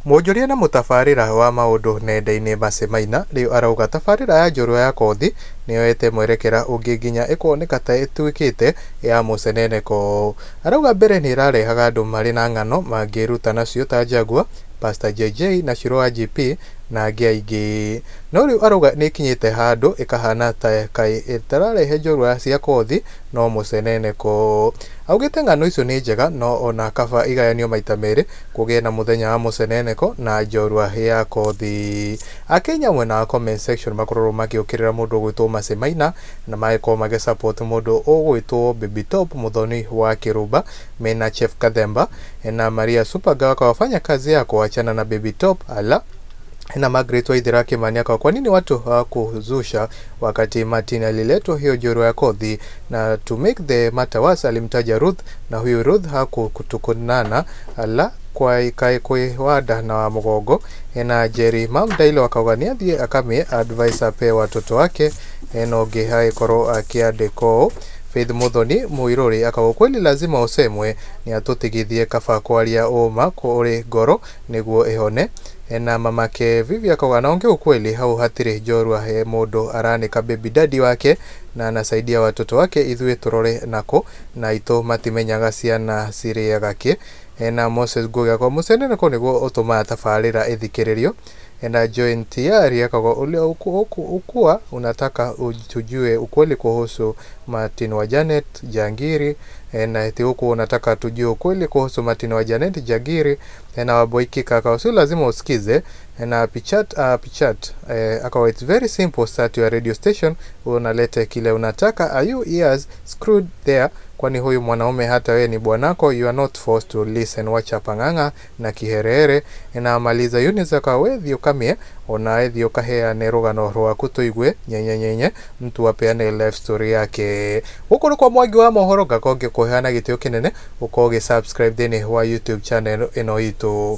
Mwonjoria na mũtabarĩra wa maũndũ nenda-inĩ Mercy Maina rĩu arauga tabarĩra ya njorua ya kothi nĩyoete mwerekera ũngĩ nginya ĩkoneka ta ĩtuĩkĩte ya mũceneneko. Arauga mbere nĩ ĩrarehaga andũ marĩ na ng'ano mangĩruta nacio ta Jaguar, Pastor JJ na Shiro wa GP na angĩ aingĩ. No rĩu arauga nĩ ĩkinyĩte handũ ĩkahana ta kaĩ ĩtararehe njorua cia kothi no mũceneneko. Augĩte ng'ano icio nĩ njega no ona kaba igayanio maita merĩ kũgĩe na mũthenya wa mũceneneko na njorua ya kothi. Akenya mwena wa comment section makoragwo magĩũkĩrĩra mũndũ ũgwĩtwo Mercy Maina na magĩkorwo magĩ support mũndũ ũgwĩtwo Baby Top Muthoni wa Kĩrumba mena Chef Kathemba na Maria Supergirl akawafanya kazi yako achana na Baby Top ala na Margaret Waithera Kimani akawa kwa nini watu hawakuzusha wakati Martin aliletwa hiyo njorua ya kothi, na to make the matter worse alimtaja Ruth na huyu Ruth hakutukunana ala kwa kwĩwanda na wa mũgongo. Na Jerry Mamdailo akauga nĩ athiĩ akamĩ advice ape watoto wake na ũngĩ agĩkorwo akĩandĩka ũũ Faith Muthoni Muiruri akauga ukweli lazima usemwe ni atũtigithie kaba kwaria ũma kũrĩ ngoro nĩguo ĩhone. Na mamake Vivi akauga naongea ukweli hau hatirĩ njorua he mũndũ aranĩka baby daddy wake na anasaidia watoto wake ithuĩ tũrore nako na aitũ matimenyaga ciana cirĩaga kĩ. Na Moses Ngugi akauga mũceneneko nĩguo ũtũmaga tabarĩra ĩthikĩrĩrio. Na Join Tiari akauga ule ukuwa unataka tujue ukweli kuhusu Martin wa Janet Jangiri, na eti huku unataka tujue ukweli kuhusu Martin wa Janet Jangiri. Na Waboiki kaka sio lazima usikize. Na Pichat Pichat akawa it's very simple, start your radio station unalete kile unataka, are you ears screwed there? Kwani huyu mwanaume hata wewe ni bwanako, you are not forced to listen. Wacha pang'ang'a na kiherere. Na maliza Eunice akawa we thiĩ ũkamĩe ona thiĩ ũkaheane rũgano rwaku tũigue nyenye nyenye mtu apeane life story yake. Gũkũ nĩ kwa Mwangi wa mohoro, ngakorwo ngĩkũheana gĩtĩo kĩnene ũkorwo ũgĩ subscribe thĩinĩ wa YouTube channel ĩno itũ.